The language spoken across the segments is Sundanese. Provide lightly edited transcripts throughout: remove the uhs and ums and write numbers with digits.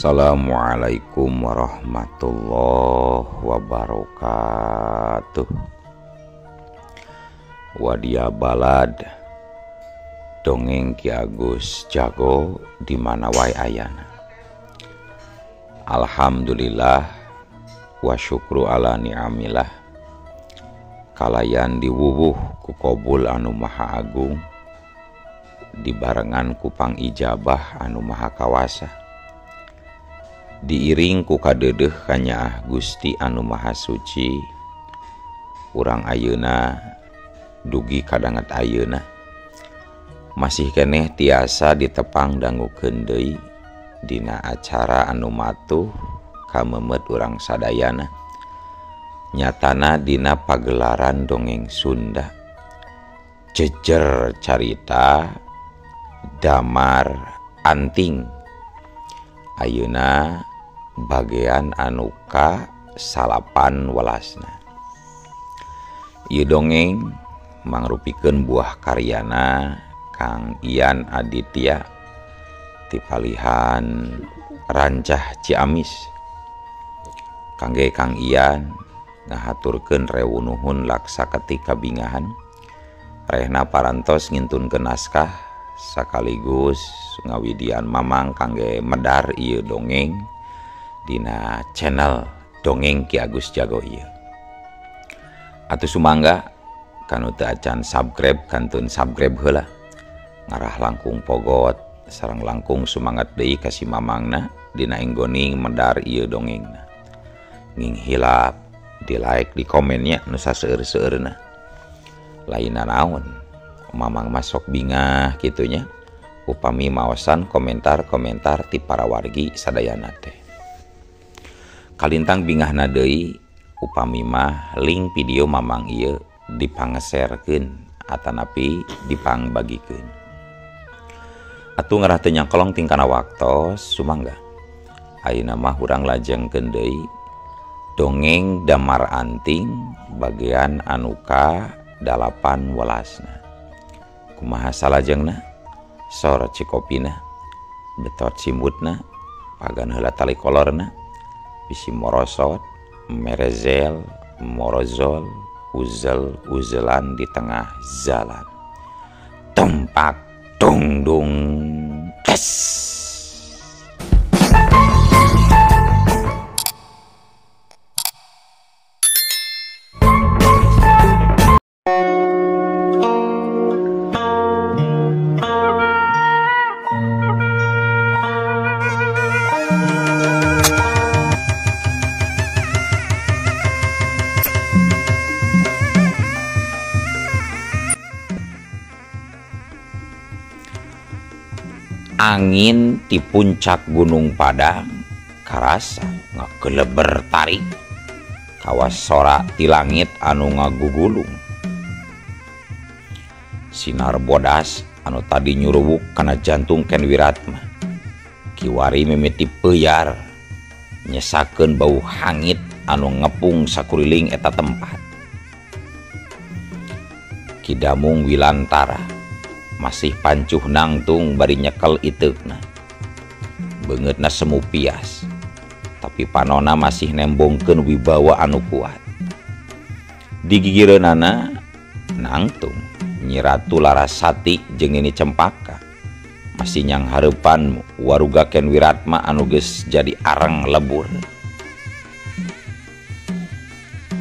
Assalamualaikum warahmatullahi wabarakatuh. Wadia balad dongeng Ki Agus Jago di mana wae ayana. Alhamdulillah wa syukru ala ni'amillah. Kalayan diwuwuh ku kobul anu maha agung, dibarengan ku pangijabah anu maha kawasa, diiring ku kadeudeuh kanyaah Gusti anu maha suci. Urang ayeuna dugi kadanget ayeuna masih keneh tiasa ditepang dangukeun deui dina acara anu matuh kamemet urang sadayana, nyatana dina pagelaran dongeng Sunda jejer carita Damar Anting. Ayeuna bagean anu ka 18. Ieu dongeng mangrupikeun buah karyana Kang Ian Aditya ti palihan Rancah Ciamis. Kangge Kang Ian ngahaturkeun rewu nuhun laksa ketika bingahan rehna parantos ngintunkeun naskah sakaligus ngawidian mamang kangge medar ieu dongeng dina channel Dongeng Ki Agus Jago ieu. Atuh sumangga kanu teu acan subscribe kantun subscribe heula, ngarah langkung pogot sareng langkung sumangat deui ka si mamangna dina enggoning medar ieu dongengna. Nging hilap di like di komennya nu saseueur-seueurna. Lainna naon mamang masuk bingah kitunya upami maosan komentar-komentar ti para wargi sadayana teh. Kalintang bingahna deui upami mah link video mamang ieu dipangeserkeun atanapi dipangbagikeun. Atuh ngarah teu nyangkolong tingkana waktos sumangga. Ayeuna mah urang lajengkeun deui dongeng Damar Anting bagian anu ka 18. Kumaha salajengna, sor cikopina, betot simbutna, pagan heula tali kolorna, bisi morosot, merezel, morozol, uzel uzelan di tengah jalan. Tumpak dungdung tes. Angin di puncak Gunung Padang karasa ngageleber tarik kawas sora ti langit anu ngagugulung. Sinar bodas anu tadi nyuruwuk kana jantung Ken Wiratma kiwari mimiti peyar nyesakeun bau hangit anu ngepung sakuriling eta tempat. Ki Damung Wilantara masih pancuh nangtung bari nyekel iteukna. Beungeutna semu pias, tapi panona masih nembongkeun wibawa anu kuat. Di gigireunana nangtung Nyi Ratu Larasati jeung Nini Cempaka masih nyanghareupan waruga Ken Wiratma anu geus jadi areng lebur.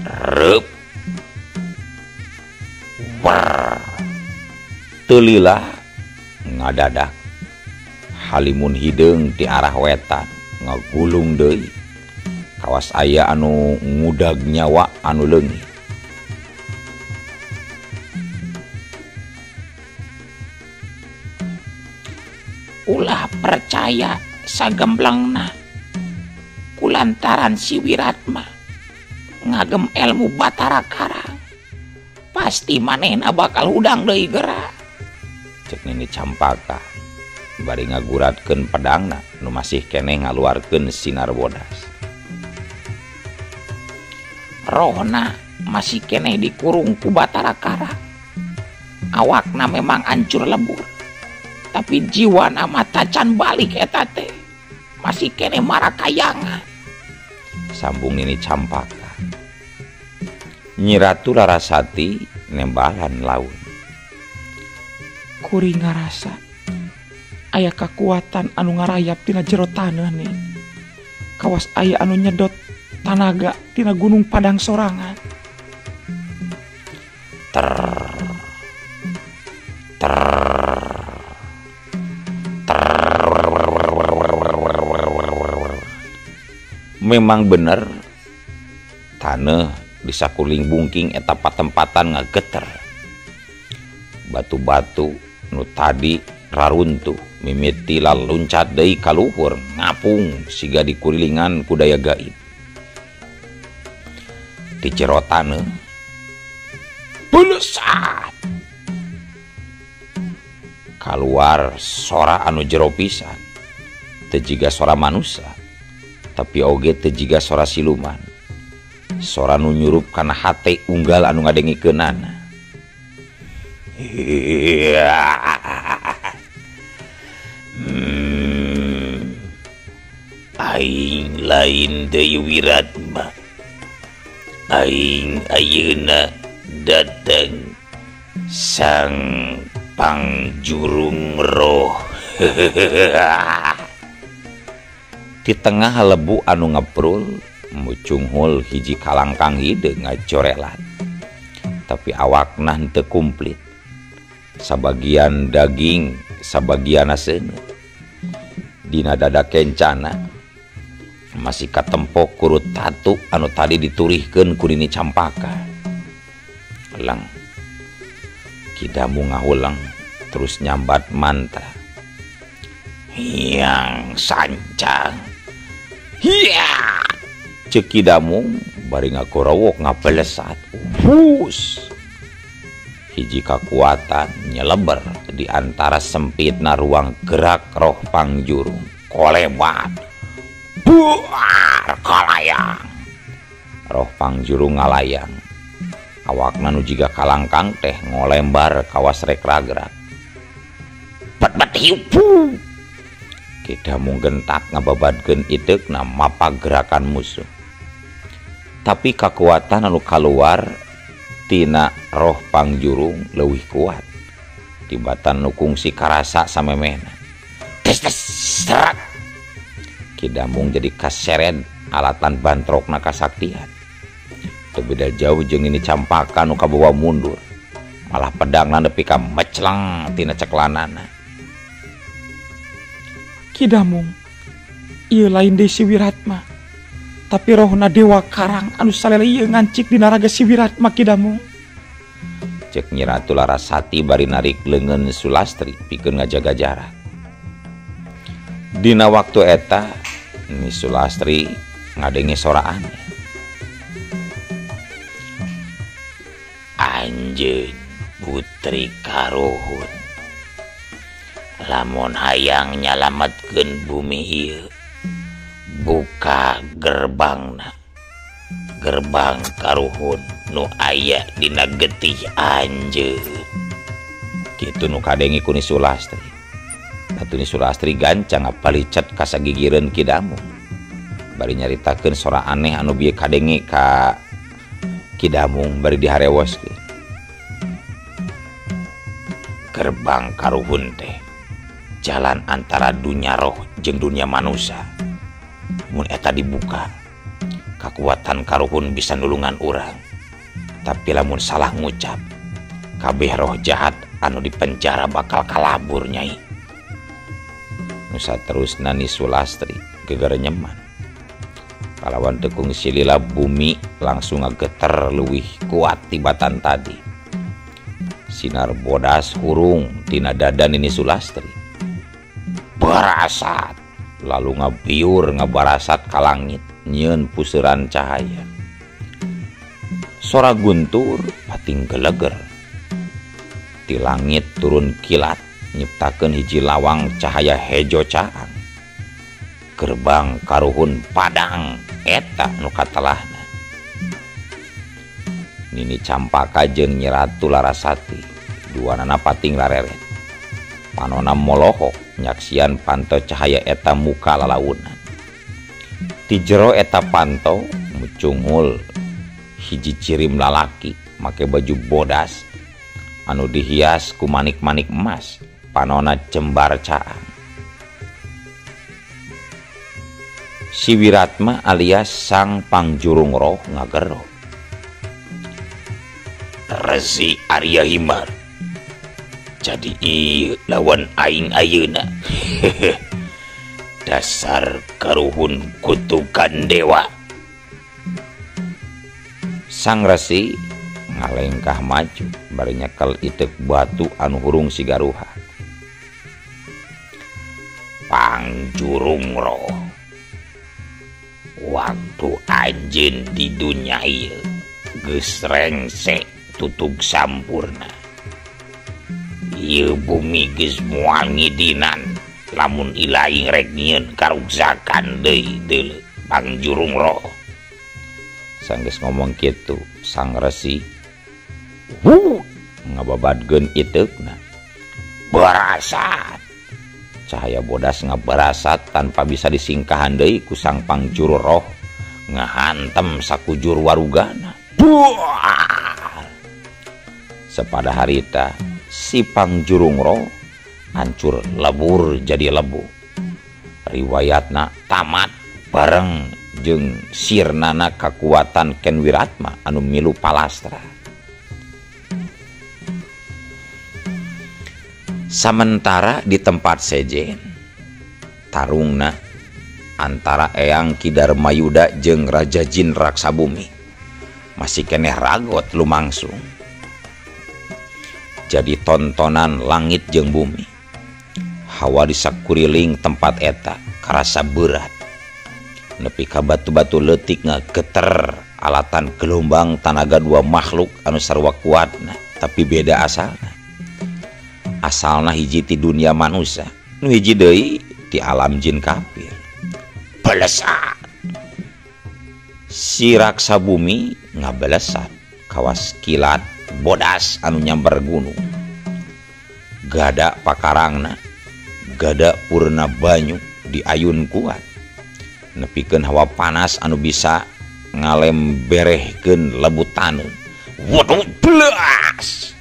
Reup. Wer. Teulilah ngadadak halimun hideung ti arah wetan ngagulung deui kawas aya anu ngudag nyawa anu leungit. Ulah percaya sagemblengna kulantaran si Wiratma ngagem ilmu Batara Karang, pasti manehna bakal hudang deui geura. Cek Nini Campaka bari ngaguratkeun pedangna nu masih keneh ngaluarkeun sinar bodas. Rohna masih keneh dikurung ku Batara Karang. Awakna memang hancur lebur, tapi jiwana mah tacan balik eta teh. Masih keneh marakayangan. Sambung Nini Campaka. Nyi Ratu Larasati nembalan laun. Kuring ngarasa aya kakuatan anu ngarayap tina jero taneuh nih. Kawas aya anu nyedot tanaga tina Gunung Padang sorangan. Ter ter ter. Memang bener taneuh di sakuling bungking eta patempatan ngageter. Batu-batu nu tadi raruntuh mimiti laluncat deui ka luhur ngapung siga dikurilingan ku daya gaib. Di jero taneuh belesat kaluar sora anu jero pisan, teu jiga sora manusa tapi oge teu jiga sora siluman. Sora nu nyurup kana hate unggal anu ngadengikeunana. Aing lain deui Wiratma. Aing ayeuna datang sang pangjurung roh. Di tengah lebu anu ngeprul mucunghul hiji kalangkang hideung ngacorelat, tapi awakna henteu kumplit. Sabagian daging, sabagian seuneu. Dina dada kencana masih katempo kurut tatu anu tadi diturihkeun ku Nini Campaka. Leng Ki Damung ngahulang terus nyambat mantra. Hyang sancang. Hiya! Ceuk Ki Damung bari ngagorowok ngabelesat. Hus! Hiji kakuatan nyeleber di antara sempitna ruang gerak roh pangjurung. Kolebat. Buar kalayang. Roh pangjurung ngalayang. Awakna nu jiga kalangkang teh ngolembar kawas rek ragrak. Bet-bet hiup. Ki Damung gentak ngababadkeun iteukna mapa gerakan musuh. Tapi kakuatan anu kaluar tina roh pangjurung leuwih kuat tibatan nu kungsi karasa samemehna. Tes tes serat. Ki Damung jadi kaseret alatan bantrokna kasaktian. Teu beda jauh jeung Nini Campaka nu kabawa mundur. Malah pedangna nepi ka mecleng tina ceklanana. Ki Damung, ieu lain deui si Wiratma, tapi rohna Dewa Karang anu salele ieu ngancik dina raga si Wiratma. Ki Damung, cek Nyi Ratu Larasati bari narik leungeun Sulastri pikeun ngajaga jarak. Dina waktu eta Nyi Sulastri ngadenge sora aneh. Anjeun putri karuhun, lamun hayang nyalametkeun bumi ieu, buka gerbangna, gerbang karuhun nu aya dina getih anjeun. Kitu nu kadenge ku Nyi Sulastri. Atuh Nyi Sulastri gancang ngapalicet kasagigireun Ki Damung bari nyaritakeun sora aneh anu bieu kadenge ka Ki Damung bari diharewoskeun. Gerbang karuhun teh jalan antara dunia roh jeung dunia manusia. Mun eta dibuka, kakuatan karuhun bisa nulungan urang. Tapi lamun salah ngucap, kabeh roh jahat anu dipenjara bakal kalabur nyai. Nusa terus Nani Sulastri gegerenyeman. Kalawan tekung silila bumi langsung ngageter leuwih kuat tibatan tadi. Sinar bodas hurung tina dada Nini Sulastri. Barasat lalu ngabiur ngabarasat ka langit nyieun puseran cahaya. Sora guntur pating geleger. Ti langit turun kilat nyiptakeun hiji lawang cahaya hejo caang. Gerbang karuhun padang eta nu katelahna. Nini Campaka jeung Nyi Ratu Larasati duanana pating lareret. Panona molohok nyaksian panto cahaya eta muka lalaunan. Ti jero eta panto mucungul hiji cirim lalaki make baju bodas anu dihias ku manik-manik emas, panona jembar caang. Si Wiratma alias sang pangjurung roh ngagero. Resi Arya Himar. Jadi ieu lawan aing ayeuna. Dasar karuhun kutukan dewa. Sang resi ngalengkah maju bari nyekel iteuk batu anu hurung sigaruha. Pangjurung roh, waktu anjeun di dunya ieu geus rengse tutug sampurna. Ieu bumi geus moal ngidinan lamun ilaing rek nyieun karuksakan deui deuleu Pangjurung roh. Sanggeus ngomong kitu, sang resi ngababadkeun iteukna. Barasat. Cahaya bodas ngabarasat tanpa bisa disingkahan deui ku sang pangjuru roh, ngahantem sakujur warugana. Buah! Sepada harita si pangjurung roh hancur lebur jadi lebu. Riwayatna tamat bareng jeung sirnana kakuatan Ken Wiratma anu milu palastra. Sementara di tempat sejen tarungna antara Eyang Ki Darmayuda jeung Raja Jin Raksa Bumi masih keneh ragot lumangsung. Jadi tontonan langit jeung bumi. Hawa di sakuriling tempat eta karasa berat. Nepi ka batu-batu leutik ngageter alatan gelombang tanaga dua makhluk anu sarua kuatna tapi beda asalna. Asalna hiji ti dunia manusia, nu hiji deui ti alam jin kafir. Belesat. Si Raksa Bumi ngabelesat kawas kilat bodas anu nyamber gunung. Gada pakarangna, gada purna banyu diayun kuat. Nepikeun hawa panas anu bisa ngalemberehkeun lebu taneuh. Waduh, belas.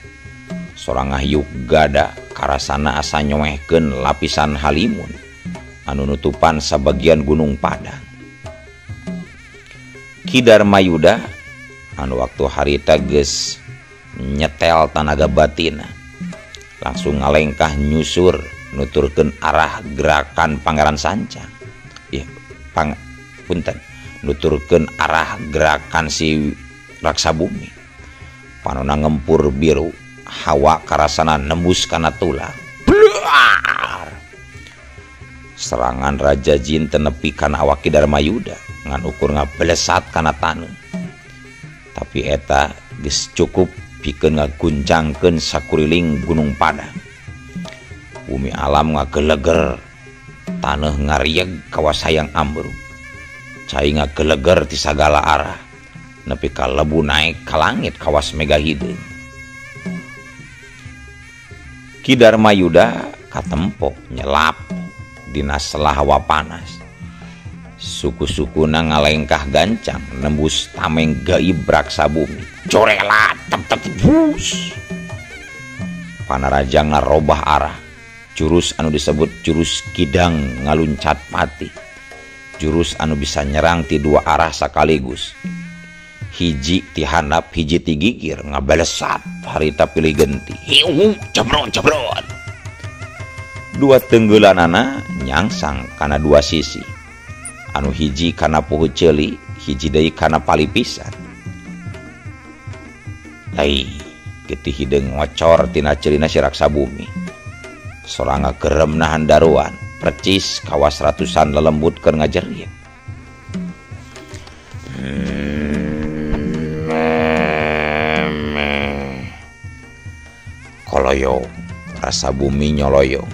Sorang ngahiuk gada karasana asa nyoehkeun lapisan halimun anu nutupan sabagian gunung Padang. Ki Darmayuda anu waktu harita geus nyetel tanaga batina langsung ngalengkah nyusur nuturkeun arah gerakan Pangeran Sancang. Ih, punten, nuturkeun arah gerakan si Raksa Bumi. Panona ngempur biru, hawa karasana nembus kana tulang. Bluar! Serangan Raja Jin tenepi kana awak Ki Darmayuda ngan ukur ngabelesat kana taneuh. Tapi eta geus cukup pikeun ngaguncangkeun sakuriling Gunung Padang. Bumi alam ngageleger, taneuh ngarieg kawas hayang ambruk. Cai ngageleger ti sagala arah, nepi ka lebu naek ka langit kawas mega hideung. Ki Darmayuda katempok nyelap dina selah hawa panas. Suku-sukuna ngalengkah gancang nembus tameng gaib Raksa Bumi. Corelat tep tep bus. Panaraja ngarobah arah. Jurus anu disebut jurus kidang ngaluncat pati. Jurus anu bisa nyerang ti dua arah sekaligus. Hiji ti handap, hiji ti gigir, ngabalesat harita pilih genti. Hiu, jebron jebron. Dua tenggelanana nyangsang kana dua sisi. Anu hiji kana poho ceuli, hiji deui kana palipisan. Lai, getih hideung ngocor tina ceulina si Raksa Bumi. Sorang ngagerem nahan daruan, percis kawas ratusan lelembut keur ngajerit. Koloyo, rasa bumi nyoloyo.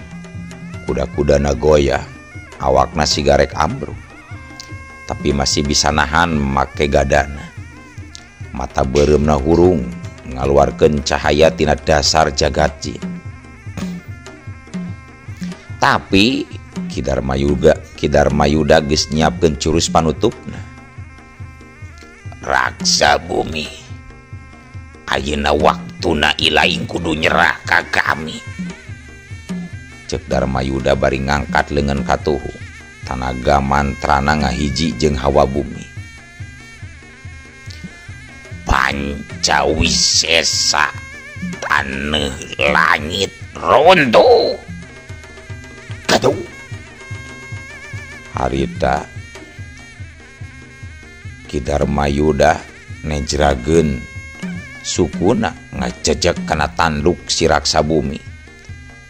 Kuda-kudana goyah, awakna sigarek ambruk. Tapi masih bisa nahan make gadana. Mata beureumna hurung, ngaluarkeun cahaya tina dasar jagat jin. Tapi Ki Darmayuda geus nyiapkeun curus panutupna. Raksa bumi, ayeuna waktuna ilaing kudu nyerah ka kami. Cek Darmayuda bari ngangkat leungeun katuhu. Tanaga mantrana ngahiji jeung hawa bumi. Pancawisesa taneuh langit runtuh. Gaduh. Harita Ki Darmayuda nejrageun sukuna ngajejeg kana tanduk si raksa bumi.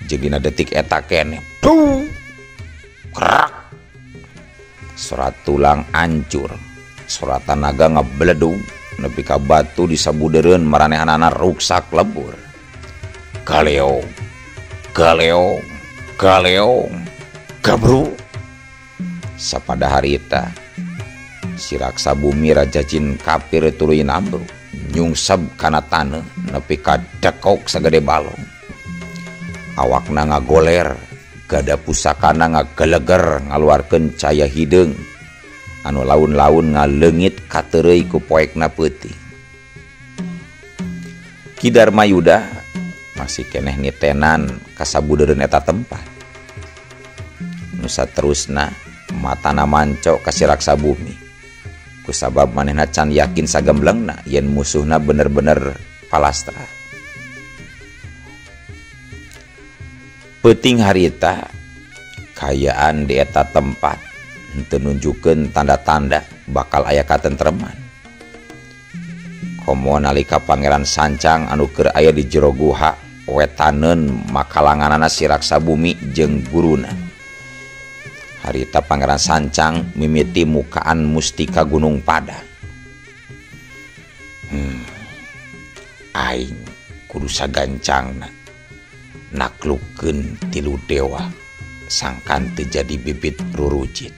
Jeung dina detik eta keneh, puh, kerak, surat tulang ancur, surat tanaga ngebledug nepi ka batu disabudereun maranehanana ruksak lebur. Galeong, galeong, galeong, gabru. Sapada harita si raksa bumi raja jin kafir tuluy nambru nyungsep kana taneuh nepi ka dekok sagede balong. Awakna ngagoler, gada pusakana ngageleger ngaluarkeun caya hideung anu laun-laun ngaleungit kateureuy ku poekna peuting. Ki Darmayuda masih keneh nitenan kasabudereun eta tempat. Nu saterusna matana manco ka si raksa bumi. Kusabab manehna can yakin sagemblengna yen musuhna bener-bener palastra. Peuting harita kayaan di eta tempat henteu nunjukeun tanda-tanda bakal aya katentreman. Komo nalika Pangeran Sancang anu keur aya di jero guha wetaneun makalanganana si raksa bumi jeung guruna. Harita Pangeran Sancang mimiti mukaan mustika Gunung Padang. Aing kudu sagancangna naklukkeun tilu dewa sangkan teu jadi bibit rurujit.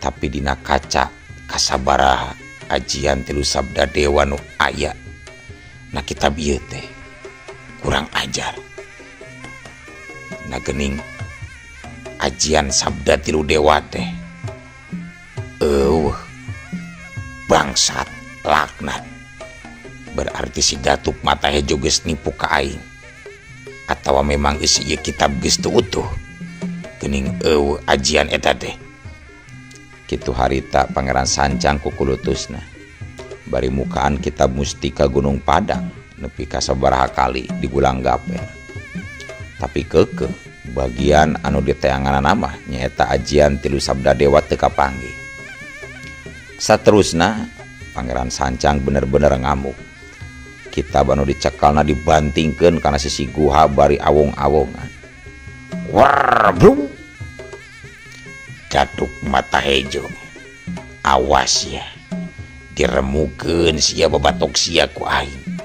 Tapi dina kaca kasabaraha ajian tilu sabda dewa nu aya na kitab ieu teh kurang ajar. Na geuning ajian sabda tilu dewa teh eueuh bangsat laknat. Berarti si Datuk Mata Hejo geus nipu ka aing. Atawa memang isi ieu kitab geus teu utuh. Geuning eueuh ajian eta teh. Kitu harita Pangeran Sancang kukulutusna bari mukaan kitab mustika Gunung Padang nepi ka sabaraha kali digulang gaper. Tapi keukeuh bagian anu diteanganana mah nyaeta ajian tilu sabda dewa teu kapanggih. Saterusna Pangeran Sancang bener-bener ngamuk. Kitab anu dicekalna dibantingkeun kana sisi guha bari awong-awongan. War bru. Datuk Mata Hejo, awas ya, diremukeun sia babatok sia ku aing.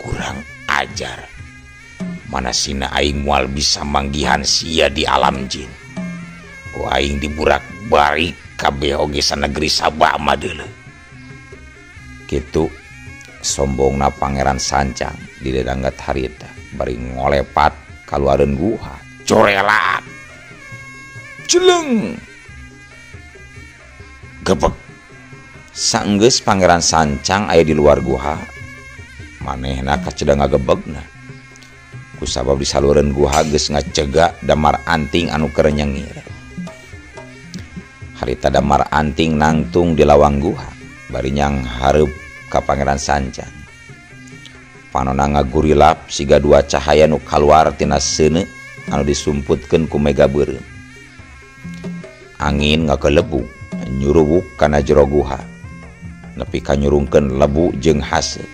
Kurang ajar. Mana sina aing moal bisa manggihan sia di alam jin. Ku aing diburak-barik kabeh oge sanegeri Sabah mah deuleu. Kitu sombongna Pangeran Sancang didedanggat harita bari ngolepat kaluareun guha. Corelat. Jeleng. Gebek. Saenggeus Pangeran Sancang aya di luar guha, manehna kacida ngagebegna. Kusabab di salureun guha geus ngacega damar anting anu keur nyengir. Harita damar anting nangtung di lawang guha bari nyang hareup ka Pangeran Sancang. Panona ngagurilap siga dua cahaya nu kaluar tina seuneu anu disumputkeun ku mega beureum. Angin ngagelebug nyuruwuk kana jero guha nepi ka nyurungkeun lebu jeung haseut.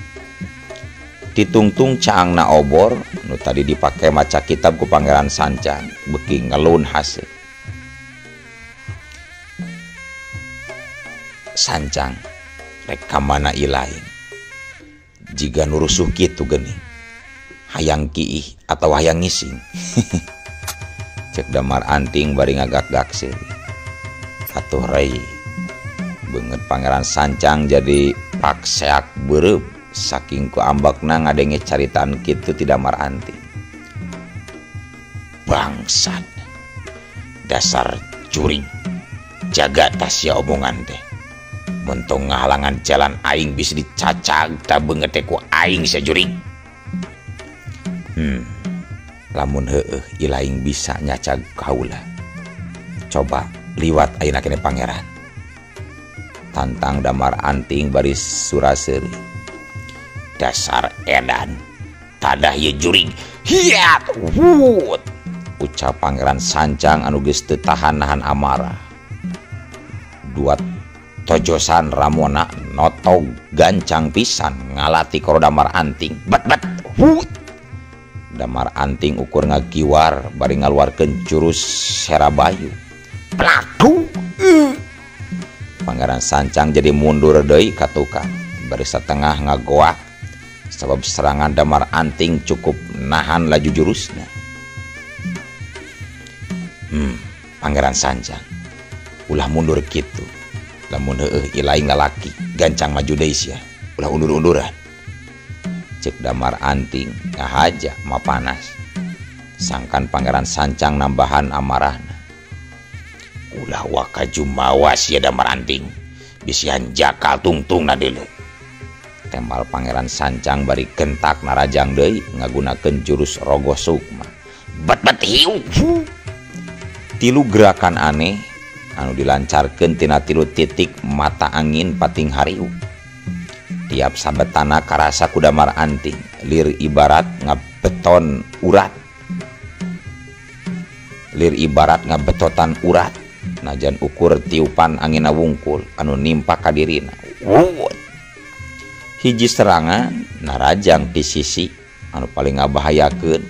Ditungtung caangna obor nu tadi dipake maca kitab ku Pangeran Sancang beuki ngelun haseut. Sancang rek ka mana ilaing jiga nu rusuh kitu geuning, hayang kiih atawa hayang ngising. Cek damar anting bari ngagak-gak seuri. Atuh rei beungeut Pangeran Sancang jadi pakseak beureum saking ku ambakna ngadenge caritaan kitu ti damar anting. Bangsat, Dasar jurig, jaga tasya omongan teh. Mentong ngahalangan jalan aing bisa dicacag ta beungeut teh ku aing sia jurig. Lamun heueuh ilaing bisa nyacag kaula. Coba liwat ayeuna kene pangeran. Tantang Damar Anting baris suraseuri. Dasar edan, tadah ieu jurig. Hiat wut. Ucap Pangeran Sancang anu geus teu tahan-nahan amarah. Dua tojosan ramona notog gancang pisan ngalati karo Damar Anting. Bet bet wut. Damar Anting ukur ngagiwar bari ngaluarkeun jurus Serabayu. Platu. Pangeran Sancang jadi mundur deui ka tukang bari satengah ngagoak sabab serangan Damar Anting cukup nahan laju jurusna. Pangeran Sancang ulah mundur kitu. Lamun heueuh ilaing lalaki gancang maju deui sia, ulah undur-unduran. Cek Damar Anting ngahaja mapanas. Sangkan Pangeran Sancang nambahan amarahna. Ulah waka jumawa sia Damar Anting, bisian jakal tungtungna deuleu. Tembal Pangeran Sancang bari gentak narajang deui ngagunakeun jurus Rogo Sukma. Bet bet hiu. Tilu gerakan aneh anu dilancarkeun tina tilu titik mata angin pating hariu. Tiap sabetana karasa ku Damar Anting, lir ibarat ngabeton urat. Lir ibarat ngabetotan urat, najan ukur tiupan angin wungkul anu nimpa ka dirina. Wut. Hiji serangan narajang ti sisi anu paling ngabahayakeun,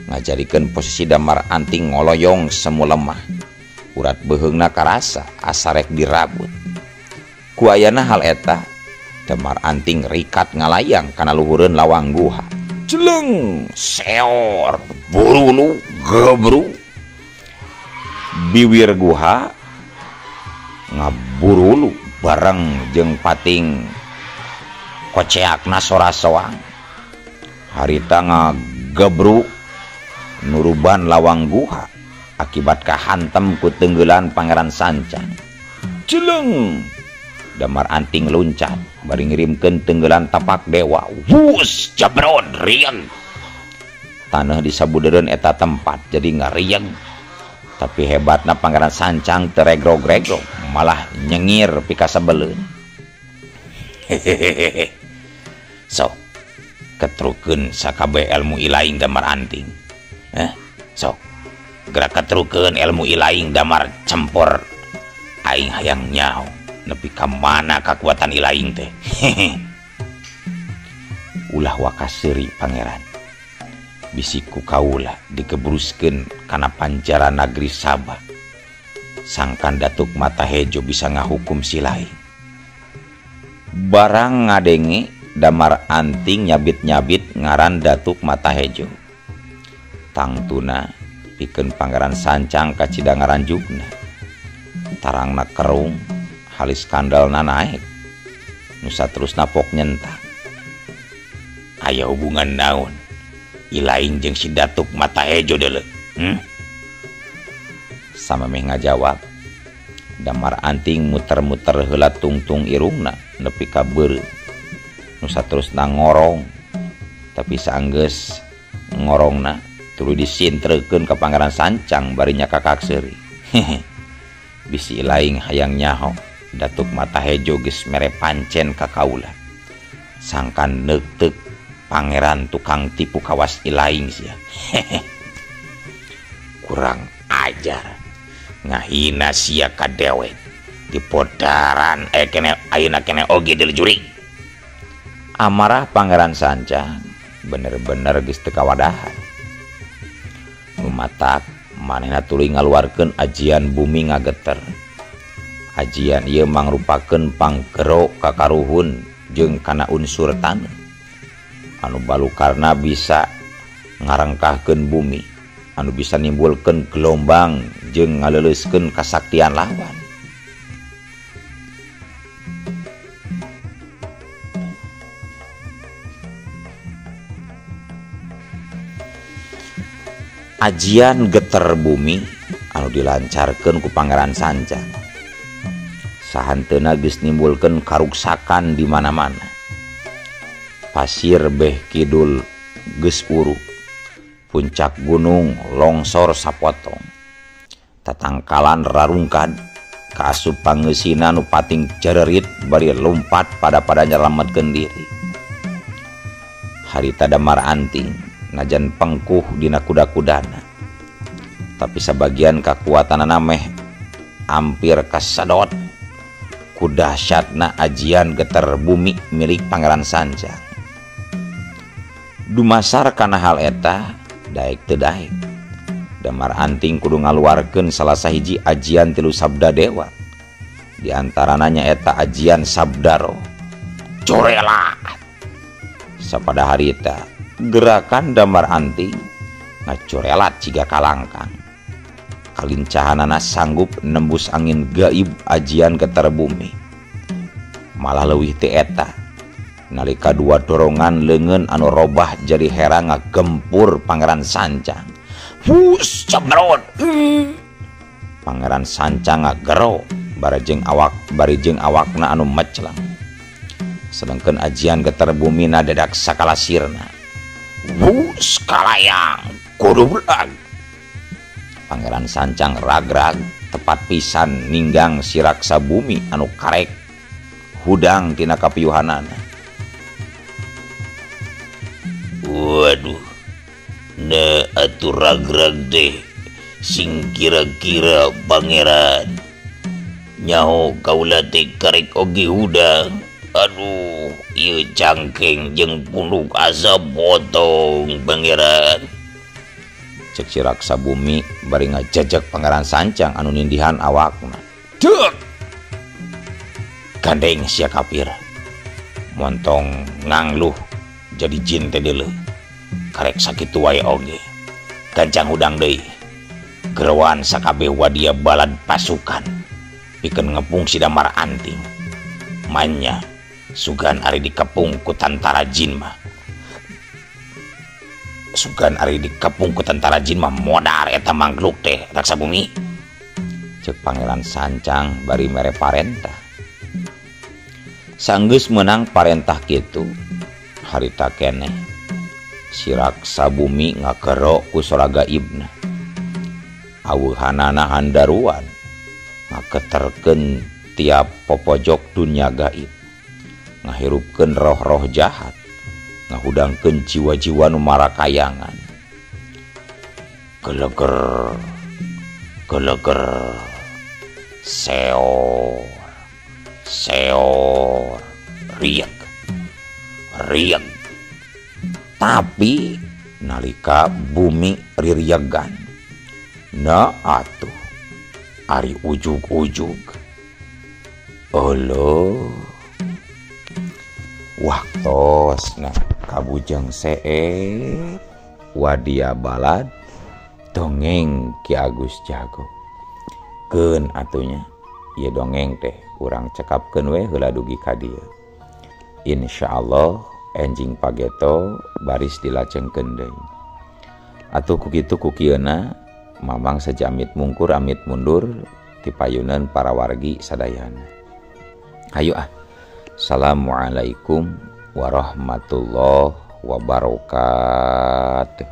ngajarikeun posisi Damar Anting ngoloyong semu lemah. Urat beuheungna karasa asarek dirabut. Ku ayana hal eta, Damar Anting rikat ngalayang kana luhureun lawang guha. Celeng, seor, burulu, gebru. Biwir guha ngaburulu bareng jeung pating koceakna sora-soang. Harita ngagebru nuruban lawang guha akibat kahantem ku tenggelan Pangeran Sancang. Celeng, Damar Anting luncat bari ngirimkeun tenggelan tapak dewa. Wus, jabron, rieng. Tanah disabudereun eta tempat jadi ngarieng. Tapi hebatna Pangeran Sancang teregrog-regrog, malah nyengir pikasebeleun. Hehehe. Sok ketrukeun sakabeh ilmu ilaing Damar Anting. Sok gerak ketrukeun ilmu ilaing Damar cempor. Aing hayang nyaho nepi ka mana kakuatan ilaing teh. Hehehe. Ulah wakaseuri pangeran. Bisiku kaula dikebruskeun kana panjara nagri Sabah. Sangkan Datuk Mata Hejo bisa ngahukum si lain. Barang ngadenge Damar Anting nyabit-nyabit ngaran Datuk Mata Hejo. Tangtuna pikeun Pangeran Sancang kacida ngaranjukna. Tarangna kerung, halis skandalna naek. Nu saterusna pok nyentak. Aya hubungan naon ilaing jeung si Datuk Mata Hejo deuleu? Samemeh ngajawab, Damar Anting muter-muter heula tungtung irungna nepi ka beureum. Nu saterusna ngorong, tapi saanggeus ngorongna tuluy disintrekeun ka Pangeran Sancang bari nyakakak seuri. Hehe. Bisi ilaing hayang nyaho, Datuk Mata Hejo geus mere pancen ka kaula. Sangkan neukteuk pangeran tukang tipu kawas ilaing sia. Hehe. Kurang ajar, ngahina sia ka dewek di podaran kene ayeuna kene oge deuleu jurig. Amarah Pangeran Sancang bener-bener geus teu kawadahan. Nu matak manehna tuluy ngaluarkeun ajian bumi ngageter. Ajian ieu mangrupakeun panggero kakaruhun jeung kana unsur taneuh anu balukarna bisa ngarengkahkeun bumi, anu bisa nimbulkeun gelombang jeung ngaleuleuskeun kasaktian lawan. Ajian geter bumi anu anu dilancarkeun ku Pangeran Sancang. Sahanteuna geus nimbulkeun karuksakan di mana-mana. Pasir beh kidul geus uruk. Puncak gunung longsor sapotong. Tatangkalan rarungkad kaasup pangeusina nu pating cererit bari lompat pada-pada nyelametkeun diri. Harita Damar Anting najan pengkuh dina kuda-kudana, tapi sabagian kakuatanana meh ampir kasadot ku dahsyatna ajian geter bumi milik Pangeran Sancang. Dumasar kana hal eta daek teu daek, Damar Anting kudu ngaluarkeun salah sahiji ajian tilu sabda dewa. Di antarana nyaeta ajian sabdaro. Corelat. Sapada harita gerakan Damar Anting ngacorelat ciga kalangkang. Kalincahanana sanggup nembus angin gaib ajian getar bumi. Malah leuwih ti eta, nalika dua dorongan leungeun anu robah jadi hera ngagempur Pangeran Sancang. Hus cebrot. Pangeran Sancang ngagero bari jeung awakna anu meclang. Sedangkan ajian getar bumi na dadak sakalasirna. Wus kalayang kudu belag. Pangeran Sancang ragrag tepat pisan ninggang si raksa bumi anu karek hudang tina kapiyuhanana. Waduh, na atuh ragrag deh sing kira-kira pangeran. Nyaho kaula teh karek oge hudang. Aduh, ieu cangkeng jeung punduk asa potong pangeran. Cek si raksa bumi bari ngajajak Pangeran Sancang anu nindihan awakna. Dek! Gandeng sia kapir. Montong ngangluh jadi jin teh deuleu. Karek sakitu wae oge. Gancang hudang deui. Geroan sakabeh wadia balad pasukan pikeun ngepung si Damar Anting. Manya sugan ari dikepung ku tantara jin mah. Sugan ari dikepung ku tantara jin mah modar eta mangkluk teh raksa bumi. Cek Pangeran Sancang bari mere parentah. Sanggeus meunang parentah kitu, harita keneh si raksa bumi ngagero ku sora gaibna. Aweuhanana handaruan ngaketerkeun tiap popojok dunya gaib, ngahirupkeun roh-roh jahat, ngahudangkeun jiwa-jiwa nu marakayangan. Geleger, geleger, seor, seor, riak, riak. Tapi nalika bumi ririagan, na atuh ari ujug-ujug. Olo waktosna kabujeng seet wadia balad dongeng Ki Agus Jago. Keun atunya ieu dongeng teh urang cekapkeun we heula dugi ka dieu. Insyaallah enjing pageto baris dilajengkeun deui. Atuh ku kitu ku kieuna Mamang sejamit mungkur amit mundur tipayunan para wargi sadayana. Hayu ah. Assalamualaikum warahmatullahi wabarakatuh.